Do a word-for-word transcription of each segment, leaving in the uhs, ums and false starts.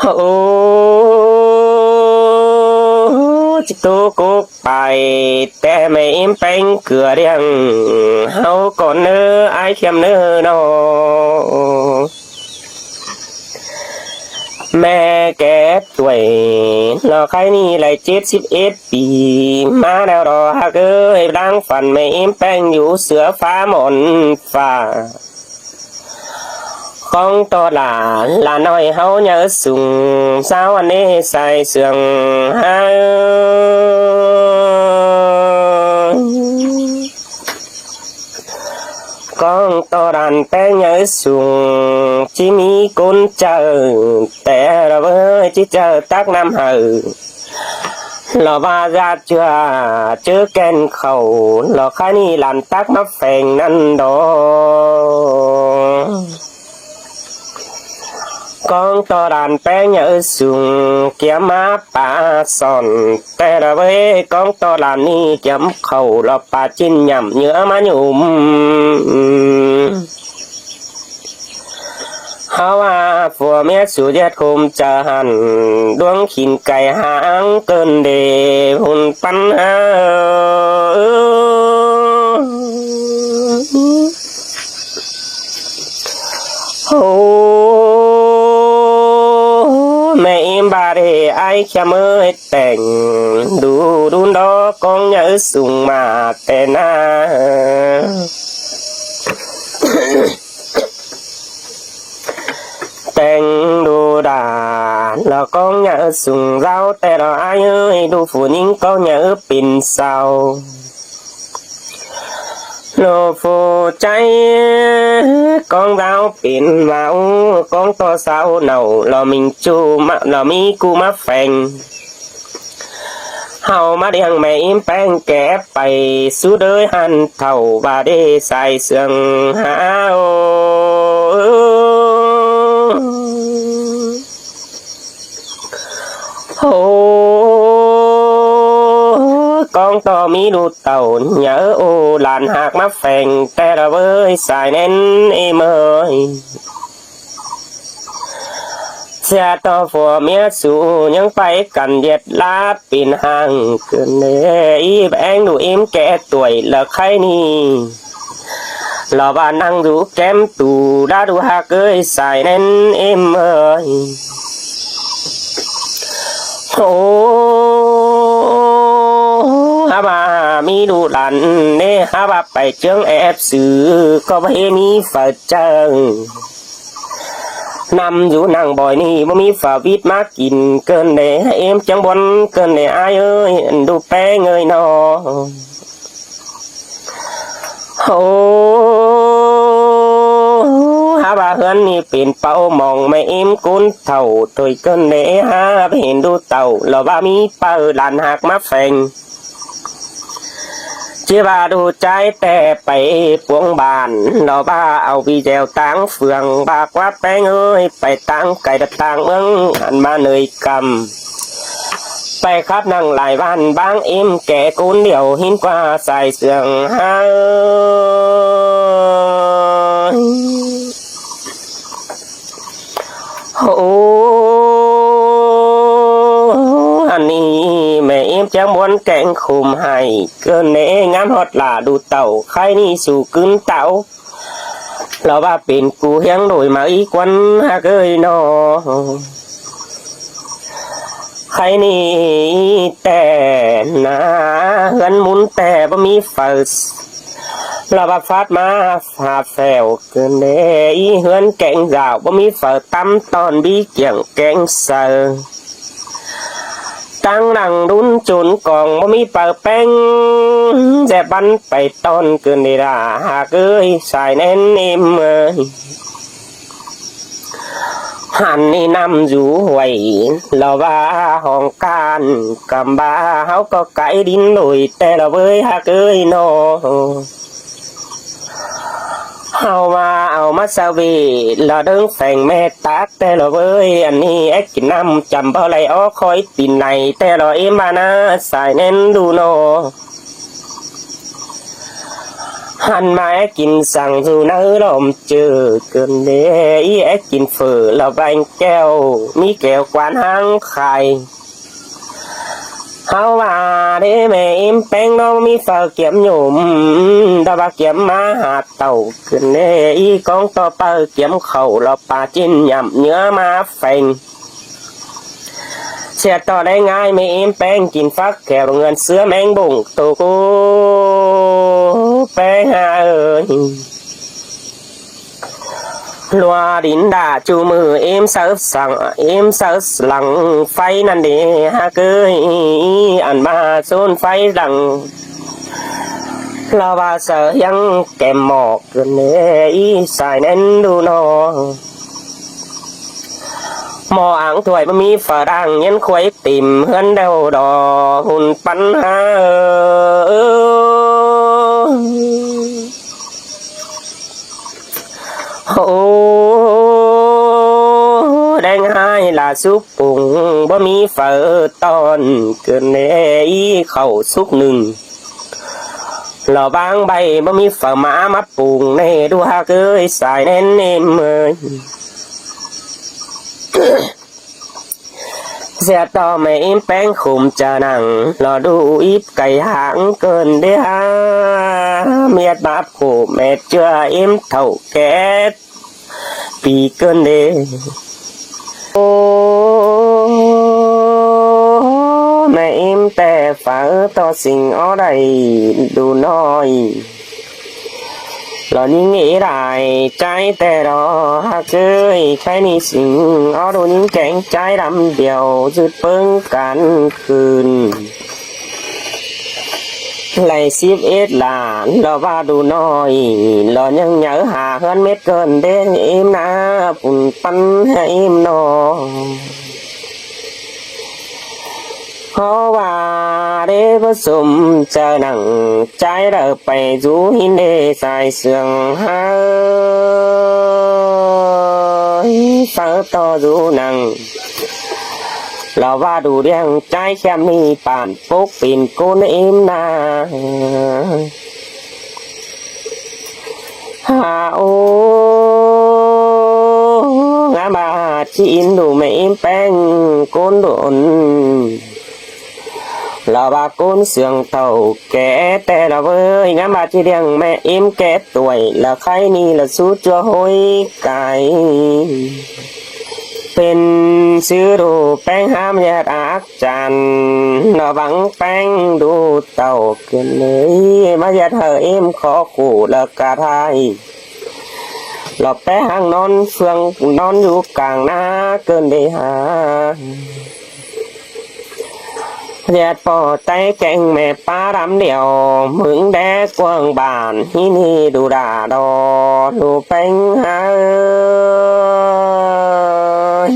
Ô, ꞌchí ꞌtố cốc pay, té ꞌme ꞌếm ꞌpéng ꞌcứa điêng, ꞌháu ꞌcọ ꞌnớ ải ꞌkhiêm ꞌnớ ꞌnọ. ꞌMe kẻ tuổi lo ꞌkhái ꞌnị lai chết síp ết pi, ꞌmá đeo đó ꞌhặc ới, ꞌláng phăn ꞌme ꞌếm ꞌpéng dú sứa phá mòn phả. ꞌCóng ꞌto đả, lả ꞌnọi ꞌháu nháư sung, ꞌsáo ăn ꞌnê sai sương há. ꞌCóng ꞌto đản ꞌpéng nháư sung, ꞌchí ꞌmí ꞌcốn chaư, té lo ꞌvới ꞌchí chaư tắc ꞌnặm hảư. Lo ꞌva ꞌdạk ꞌchưa, ꞌchớ ken khảu, lo ꞌkhái ꞌnị lản tắc ꞌmá pheng ꞌnặn đó. ꞌCóng ꞌto đản ꞌpéng nháư sung, kiêm ꞌmá pá sỏn, té lo ꞌvới ꞌcóng ꞌto đản ꞌnị kiêm khảu, lo pá ꞌchịn nhẳm nhứa ꞌmá nhủm. ꞌHáu ꞌva phua ꞌmía sú ꞌdệt khôm chaư hẳn, đuống khỉn cai háng ꞌcợn đê hùn pắn há. Ô, ꞌme ꞌếm ꞌva đê ải ꞌkhiêm ới, téng đu đun đó ꞌcóng nháư sung ꞌmá té ꞌna. Téng đu đả lo ꞌcóng nháư sung dáo, té lo ải ới, đu phủ ꞌnhính ꞌcóng nháư pên sau. Lo phủ ꞌchái ꞌcóng dáo pên máư, ꞌcóng ꞌto sau nảu lo ꞌmính ꞌchu ꞌmá, lo ꞌmí ꞌcú ꞌmá pheng. ꞌHáu ꞌmá điêng ꞌme ꞌếm ꞌpéng kẻ pay, sú đới hăn thảu ꞌva đê sai sương há. Ô, ꞌcóng ꞌto ꞌmí đu tảu nháư ô, lản ꞌhặc ꞌmá pheng, té lo ꞌvới sai ꞌnén ꞌếm ới. ꞌSịa ꞌto phua ꞌmía sú ꞌnhắng pay căn ꞌdệt láp pên hang ꞌcợn đê, íp ꞌéng đu ꞌếm kẻ tuổi lo ꞌkhái ꞌnị. Lo ꞌva ꞌnăng dú kém tu đá đu ꞌhặc ới sai ꞌnén ꞌếm ới. Ô, hák ꞌva ꞌmí đu lản ꞌnê, hák ꞌva pay ꞌchương ép sư ꞌcọ báu ꞌhế ꞌmí phaư chaư. ꞌNặm dú ꞌnăng bói ꞌnị báu ꞌmí phaư vít ꞌmá kin ꞌcợn đê, ꞌếm ꞌchắng bón ꞌcợn đê ải ới, đu ꞌpéng ới ꞌnọ. Ô, hák ꞌva ꞌhướn ꞌnị pên páo mong ꞌme ꞌếm ꞌcốn thảu thôi ꞌcợn đê, hák ꞌva hên đu tảu lo ꞌva ꞌmí phaư lản ꞌhặc ꞌmá pheng. ꞌChí ꞌva đu ꞌchái té pay puông bản, lo ꞌva au ꞌviđeo ꞌtáng phường, ꞌva ꞌquá ꞌpéng ới, pay ꞌtáng cai đa ꞌtáng ꞌmướng, ăn ꞌmá ꞌnới căm. Pay khắp ꞌnăng lai ꞌván ꞌváng ꞌếm kẻ ꞌcốn điêu, ꞌhín ꞌquá sai sương hák. Ô, ăn ꞌnị ꞌme ꞌếm ꞌchắng bón kéng khum hảư ꞌcợn đê, ngắm ꞌhọt lả đu tảu, ꞌkhái ꞌnị sú ꞌcứn táo. Lo ꞌva pên cu ꞌhiếng đôi máư ꞌquắn ꞌhặc ới ꞌnọ. ꞌKhái ꞌnị té ꞌna ꞌhướn ꞌmún té báu ꞌmí phaư. Lo ꞌva phắt ꞌmá phả phẻo ꞌcợn đê, ꞌhướn kéng dảo báu ꞌmí phaư tắm ꞌtọn bí kiẻng kéng saư. ꞌTáng ꞌnăng đun chốn cong báu ꞌmí phaư ꞌpéng, dép bắn pay ꞌtọn ꞌcợn đê đa ꞌhặc ới sai ꞌnén ꞌếm ới. Hăn ꞌnị ꞌnặm dú huay lo ꞌva hong ꞌcan căm ꞌva ꞌháu ꞌcọ cáy đin đôi té lo ꞌvới ꞌhặc ới ꞌnọ. ꞌHáu ꞌva au ꞌmá sa ꞌvế lo ꞌđớng pheng ꞌme tắc té lo ꞌvới, ăn ꞌnị é kin ꞌnặm chăm báu đảy ók khói tin đảy té lo ꞌếm ꞌva ꞌna sai ꞌnén đu ꞌnọ. Hăn ꞌmá é kin săng dú ꞌnớ lom ꞌchựa ꞌcợn đé, é kin phở lỏ bánh kẹo, ꞌmí kẹo quán háng khai. ꞌHáu ꞌva đé ꞌmẹ ꞌếm ꞌpéng ꞌnớ ꞌmí phở kiêm nhổm, ta ꞌva kiêm ꞌmá hả tảu ꞌcợn đé, ꞌcóng ꞌto pơ kiêm khảu lỏ pá ꞌchịn nhẳm ꞌnhứa ꞌmá pheng. ꞌSịa ꞌto đé ꞌngai ꞌmẹ ꞌếm ꞌpéng kin phắc kẹo ꞌngớn ꞌsứa ꞌmeng bổng tô cô ꞌpéng hả ơi. ꞌLua đính đả ꞌchu ꞌmự ꞌếm sáư săng, ꞌếm sáư lăng pháy ꞌnặn đé hả ơi, ăn ꞌmá ꞌsốn pháy lăng. Lỏ ꞌva sáư ꞌhiếng kẻm ꞌmọ ꞌcợn đé, sai ꞌnén đu ꞌnớ. ꞌMọ áng thuổi ꞌmá ꞌmí phở đang nhén khuối tìm ꞌhướn đeo đỏ hùn pắn hả ơi. Ố, đen hai là súp pùng, báu ꞌmí phở ton, ꞌcợn đé khảu súp nưng. Lỏ báng bay báu ꞌmí phở ꞌmá ꞌmá pùng ꞌnê đu hả ơi, sai ꞌnén ꞌếm ơi. ꞌSịa ꞌto ꞌmẹ ꞌếm ꞌpéng khum chaư nẳng, lỏ đu íp cay háng ꞌcợn đé hả, ꞌmiệt báp khổ mệt ꞌchưa ꞌếm thảu ké pi ꞌcợn đé. Ô, ꞌmẹ ꞌếm ꞌtẹ pháo ꞌto sing ók đảy đu ꞌnọi. Lỏ ꞌnhính ế đảy ꞌchái ꞌtẹ lo hả ơi, khay ꞌnị sing ók đu ꞌnhính kéng ꞌchái đăm điêu dứt ꞌpớng căn khửn. Lay síp ết lả lỏ ꞌva đu ꞌnọi, lỏ ꞌnhắng nháư hả ꞌhướn mết ꞌcợn đé ꞌếm ꞌná, pun păn hả ꞌếm ꞌnớ. ꞌHáu ꞌva đé báu sôm chaư nẳng, ꞌchái đaư pay dú ꞌhịn đé sai sương hả ơi, pháo ꞌto dú nẳng. Lỏ ꞌva đu ꞌliệng ꞌchái ꞌkhém ꞌnị pản pốc pên ꞌcốn ꞌếm ꞌná. Hả ô, ngắm ꞌva ꞌchí ín đu ꞌmẹ ꞌếm ꞌpéng ꞌcốn đôn. Lỏ ꞌva ꞌcốn sương thảu ké ꞌtẹ lỏ ꞌvới, ngắm ꞌva ꞌchí ꞌliệng ꞌmẹ ꞌếm ké tuổi, lỏ khay ꞌnị lỏ sú ꞌchua ꞌhối cai. Pên ꞌsứ đu ꞌpéng hám ꞌdệt ác chăn, lỏ báng ꞌpéng đu tảu ꞌcợn đé, ꞌmá ꞌdệt hảư ꞌếm khó khủ lỏ ꞌcạ thái. Lỏ ꞌpé háng ꞌnón ꞌphướng ꞌnón dú cang ꞌná ꞌcợn đé hả. ꞌDệt ꞌpo ꞌTáy kéng ꞌmẹ ꞌpá đăm điêu, ꞌmứng đé cuông bản ꞌhí ꞌnị đu đả đo đu ꞌpéng hả ơi.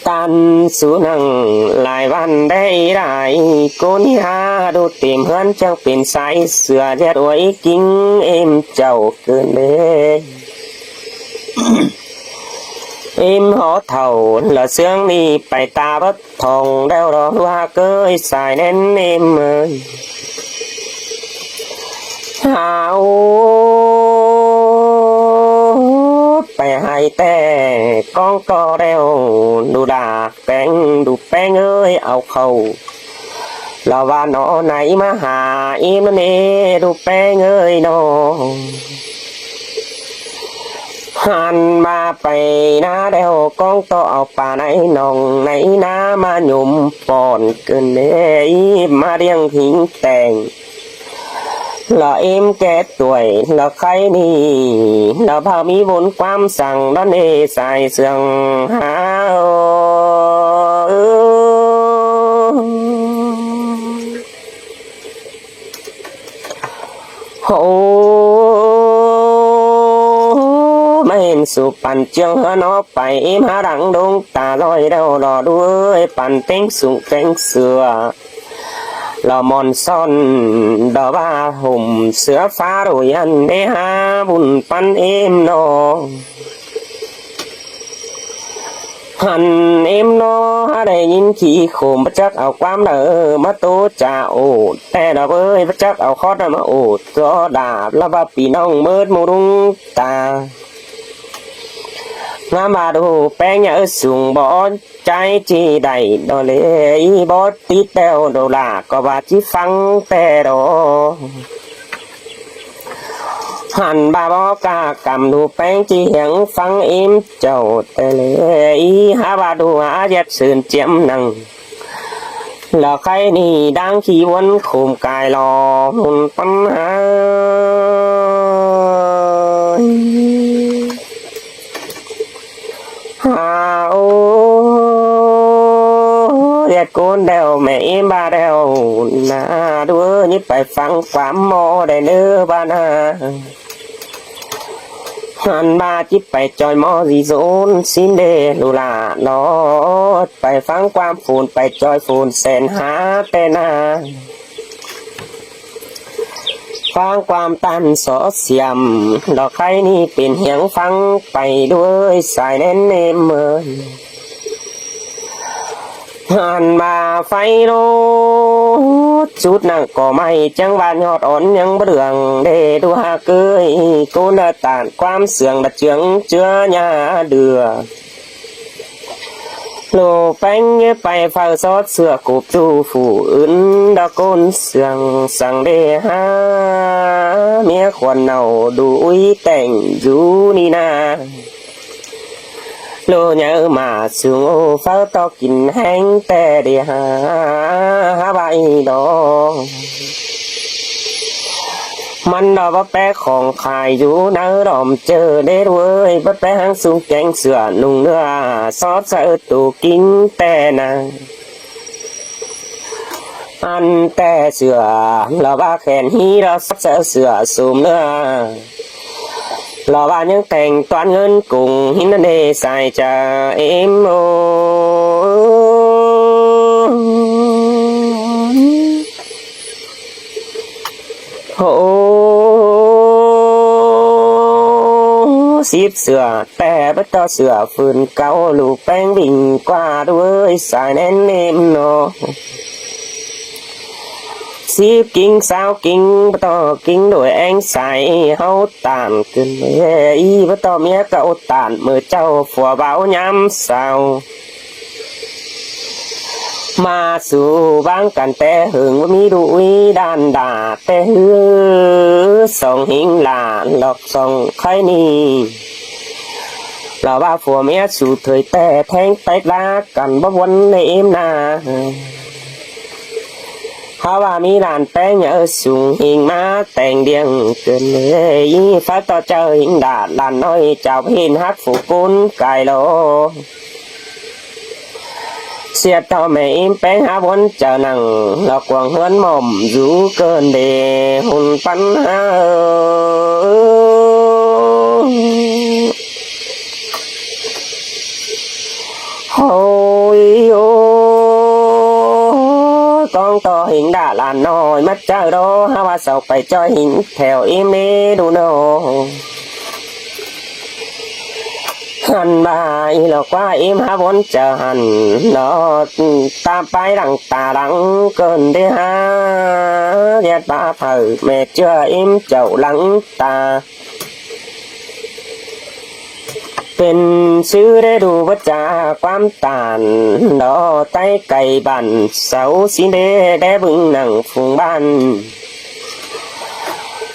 ꞌTan sú nẳng lai ꞌvan đé đảy ꞌcốn hả đu tìm ꞌhướn ꞌchăng pên sai sửa ꞌdệt uối ꞌkính ꞌếm chảu ꞌcợn đé. Ím hó thảu lỏ ꞌsướng ꞌnị pay ta bớt thong đeo đó ꞌlua ꞌcới sai ꞌnén ím ơi. Hả ô, pay hay ꞌtẹ ꞌcóng ꞌto đeo đu đa ꞌpéng đu ꞌpéng ơi au khảu. Lỏ ꞌva ꞌnọ nảy ꞌmá hả ím ꞌnớ đu ꞌpéng ơi ꞌnọ. Hăn ꞌmá pay ná đeo ꞌcóng ꞌto au pá nảy ꞌnọng nảy ná ꞌmá nhôm pon ꞌcợn ꞌnê ꞌmá ꞌliệng ꞌhính teng. Lỏ ím ké tuổi lỏ khay ꞌnị lỏ ꞌva ꞌmí vốn ꞌquám săng đón ê sai sương hả ơ. Hô, ꞌmá hên sụp păn ꞌchương ꞌhướn ók pay ím hả đăng đông ta ꞌloi đeo lỏ đuối păn ꞌtếng sung ꞌtếng sửa. Lỏ mòn son đỏ ꞌva hùm sửa phá đuổi ăn đế hả bùn păn ím ꞌnọ. Hăn êm ꞌnớ hák đảy ꞌnghín ꞌkhị khổm, báu chắc au ꞌquám đaư ꞌmá ꞌtố chả ổ, ꞌtẹ đaư ꞌới, báu chắc au khót đaư ꞌmá ổ, ꞌchọ đả ꞌlạ ꞌva ꞌpi ꞌnọng ꞌmớt ꞌmú ꞌlung ta. ꞌNgắm ꞌva đu ꞌpéng ꞌnhá sung bók, ꞌchái ꞌchí đảy ꞌnớ ꞌlế, bók tít ꞌtẹo đô la ꞌcọ ꞌva ꞌchí ꞌphắng ꞌtẹ đaư. Hăn ꞌva bók ca căm đu ꞌpéng ꞌchí hiếng ꞌphắng ꞌếm chảu ꞌtẹ ꞌlế, hák ꞌva đu hák ꞌdệt sưn chiêm nẳng. Lỏ khay ꞌnị đang ꞌkhị ꞌvốn khổm cai lo ꞌhụt ꞌpắn hả. Hả ô, ꞌdệt ꞌcốn đeo ꞌmẹ ꞌếm ꞌva đeo ꞌnớ, đu ꞌnhíp pay ꞌphắng ꞌquám ꞌmo đảy ꞌnớ ꞌva ꞌnớ. Hăn ꞌva ꞌchí pay ꞌchoi ꞌmo ꞌdị dốn ꞌsịn đê đu la lo, pay ꞌphắng ꞌquám phôn, pay ꞌchoi phôn sên hả ꞌtẹ ꞌnớ. ꞌPhắng ꞌquám ꞌTan so ꞌsiêm, lỏ khay ꞌnị pên hiếng ꞌphắng pay đuối sai ꞌnén ꞌnêm ꞌmơi. Hăn ꞌva phay ꞌlụt sút nẳng ꞌcọ ꞌmạy, chắng ꞌva ꞌnhọt ón ꞌnhắng báu đường đê đu hák ꞌới, ꞌcốn đaư ꞌTan ꞌquám sương đaư ꞌchương ꞌchứa ꞌnhá đưa. Lô ꞌpéng ꞌnhá pay phaư sót sửa cộp ꞌchu phủ ứn đaư ꞌcốn sương săng đê hả, ꞌmía khuôn nảu đu ꞌúi tẻng dú ꞌnị ꞌnớ. Lô ꞌnhá ꞌmá sung ô pháư ꞌto kin ꞌhéng ꞌtẹ đê hả, hák ꞌva ꞌnị đaư. ꞌMắn đaư báu ꞌpé khong khai dú ꞌnớ đom ꞌchợ đế đuối, báu ꞌpé ꞌháng sung kéng sửa nung ꞌnưa, sót saư tu kin ꞌtẹ ꞌnớ. Ăn ꞌtẹ sửa lỏ ꞌva khen ꞌhí đaư sót saư sửa sum ꞌnưa. Lỏ ꞌva ꞌnhắng tẻng ꞌtoán ꞌngớn cung ꞌhịn ꞌnặn đê sai chaư ꞌếm ô. Hô, síp sửa ꞌtẹ báu ꞌto sửa phưn cáu, ꞌlụk ꞌpéng ꞌvinh ꞌquá đuối sai ꞌnén ꞌnêm ꞌnớ. Síp kin sáu kin báu ꞌto kin đuổi ꞌéng sai ꞌháu ꞌTan ꞌcứn ꞌlế, báu ꞌto ꞌmía cáu ꞌTan ꞌmự ꞌchạu phua báo ꞌnhám sau. ꞌMá su ꞌváng căn té hưng ꞌmí đu ꞌúi đan đả té ꞌhứ song ꞌhính lả lọc song kháy ꞌnị. Lỏ ꞌva phua ꞌmía su thời té théng téc lá căn báu ꞌvốn ꞌlế ꞌếm ꞌna. Hák ꞌva ꞌmí đan ꞌpéng ꞌnhá sung ꞌhính ꞌmá teng điêng ꞌcứn ꞌlế, phák ꞌto chaư ꞌhính đả đan ꞌnọi chảu ꞌhịn hák phủ ꞌcốn cai lo. ꞌSiạk ꞌto ꞌmẹ ꞌếm ꞌpéng hák ꞌvốn chaư nẳng, lỏ cuông ꞌhướn mỏm dú ꞌcợn đê ꞌhụt ꞌpắn hả. Hôi ô, ꞌcóng ꞌto ꞌhính đả đan ꞌnọi ꞌmá chaư đô, hák ꞌva sau pay ꞌchoi ꞌhính thẻo ꞌếm ꞌnế đu ꞌnớ. Hăn ꞌva ꞌí lỏ ꞌquá ꞌếm hák ꞌvốn chaư hăn, lỏ ta pay lăng ta lăng ꞌcợn đê hả. ꞌDệt ꞌva phaư ꞌmẹ ꞌchưa ꞌếm chảu lăng ta. Pên ꞌsứ đé đu báu chả ꞌquám ꞌTan, lỏ ꞌTáy cay bản sáu ꞌsịn đé, đé bưng nẳng phung bản.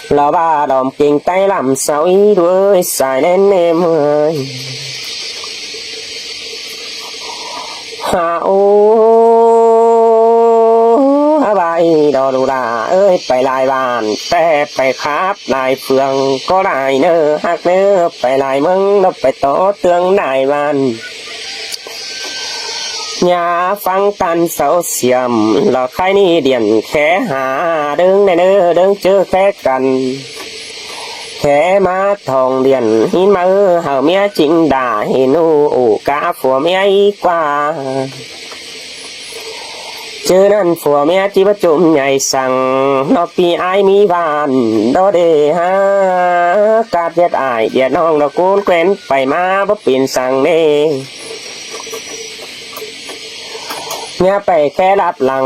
Lỏ ꞌva đom kinh ꞌTáy lăm sáu ꞌí đuối sai ꞌnén ꞌnêm ꞌmơi. Hả ô, hả ꞌva ꞌí đo đu đả ơi, pay lai bản té pay khắp lai phường ꞌcọ lai ꞌnớ, hák ꞌnớ pay lai ꞌmướng ꞌnớ pay tó ꞌtướng lai bản. ꞌNhá ꞌphắng ꞌTan sáu ꞌsiêm, lỏ khay ꞌnị điện khé hả, đớng đảy ꞌnớ đớng ꞌchớ khé căn. Khé ꞌmá thong điện ꞌhịn ꞌmá ư, hảư ꞌmía chính đả ꞌhịn ꞌnụ ổ cá phua ꞌmía ꞌí ꞌquá. ꞌChớ ꞌnặn phua ꞌmía ꞌchí báu chôm nhảy săng, ꞌnọ ꞌpi ải ꞌmí bản đo đê hả. Cát ꞌdệt ải ꞌdệt ꞌnọng đo ꞌcốn quen pay ꞌmá báu pên săng ꞌnê. ꞌNhá pay khe lắp lăng,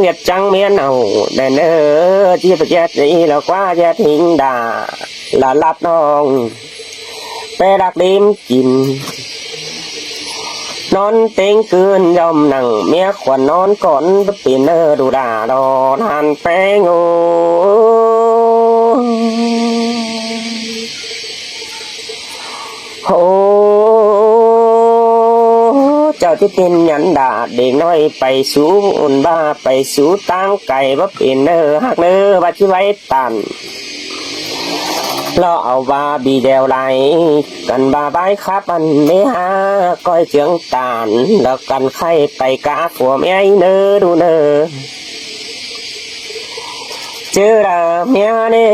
ꞌdệt chắng miến au, đảy ꞌnớ, ꞌchí pay ꞌdệt đi lỏ ꞌquá ꞌdệt ꞌhịnh đa, lỏ lắp ꞌnọng. Pé đắc đêm kin, ꞌnón ꞌtếng ꞌcứn dom nẳng, ꞌmía khuôn ꞌnón cón báu pên ꞌnớ, đu đa đo ꞌnặn ꞌpéng ố. Hô, chảu ꞌchí pên nhẳn đa đếng ꞌnọi pay sú, ꞌun ꞌva pay sú ꞌtáng cay báu pên ꞌnớ, ꞌhặc ꞌnớ ꞌva ꞌchí ꞌvạy tản. Lỏ au ꞌva bi đeo lai, căn ꞌva bái khắp ăn ꞌmí hák ꞌcoi ꞌchương tản, lỏ căn khay pay cá phua ꞌmí ꞌnớ, đu ꞌnớ. ꞌChớ đa ꞌmía ꞌnị,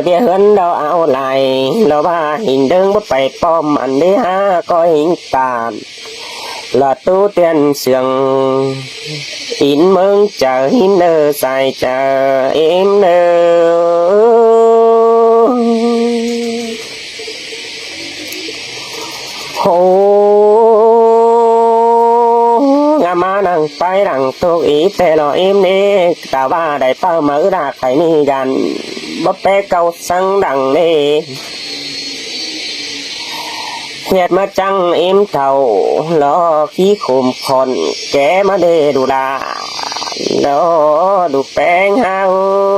ꞌviạk ꞌhướn đo au lai, lỏ ꞌva ꞌhịnh ꞌđớng báu pay ꞌpọm ăn ꞌmí hák ꞌcoi ꞌhịnh tản. Lỏ ꞌtú tiên sương, ín ꞌmớng chaư ꞌhịn ꞌnớ, sai chaư ꞌếm ꞌnớ. Hô, ꞌnhá ꞌmá nẳng pay lăng ꞌtộc í ꞌtẹ lỏ ꞌếm ꞌnị, ta ꞌva đảy ꞌpáo máư đa khay ꞌnị dản, báu pé cáu săng đẳng ꞌnị. ꞌHiệt ꞌmá chắng ꞌếm thảu, lỏ khí khôm khỏn, ké ꞌmá đê đu đa, lỏ đu ꞌpéng ꞌháng.